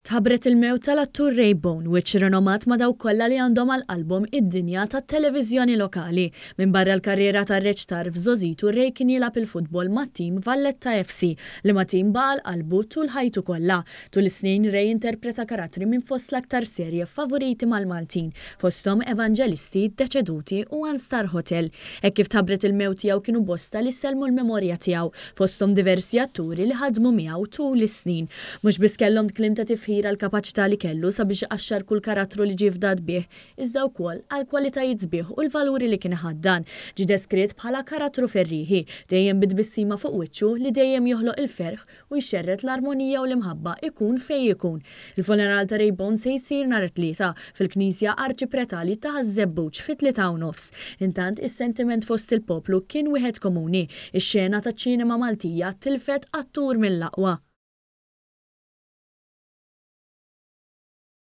Tħabbret il-mewt tal-attur Ray Bone, wiċċ rinomat ma' dawk kollha li għandhom għal qalbhom id-dinja tat-televiżjoni lokali. Minbarra l-karriera ta' reċtar f'żgħożitu Ray kien jilgħab il-futbol mat-tim Valletta FC, liema tim baqa' għal qalbu tul ħajtu kollha. Tul is-snin Ray interpreta karattri minn fost l-aktar serje favoriti mal-Maltin, fosthom Evanġelisti, Deċeduti u One Star Hotel. Hekk kif tħabbret il-mewt tiegħu kienu bosta li sellmu l-memorja tiegħu, fosthom diversi atturi li ħadmu miegħu tul is-snin. Mhux biss kellhom kliem ta' tifħir għall-kapaċità li kellu sabiex iqaxxar kull karattru li ġie fdat bih, iżda wkoll għall-kwalitajiet sbieħ u l-valuri li kien iħaddan. Ġie deskritt bħala karattru ferrieħi, dejjem bi tbissima fuq wiċċu li dejjem joħloq il-ferħ u jxerred l-armonija u l-imħabba ikun fejn ikun. Il-funeral ta' Ray Bone se jsir nhar it-Tlieta, fil-Knisja Arċipretali ta' Ħaż-Żebbuġ fit-3:30. Intant, is-sentiment fost il-poplu kien wieħed komuni, ix-xena taċ-ċinema Maltija tilfet attur mill-aqwa.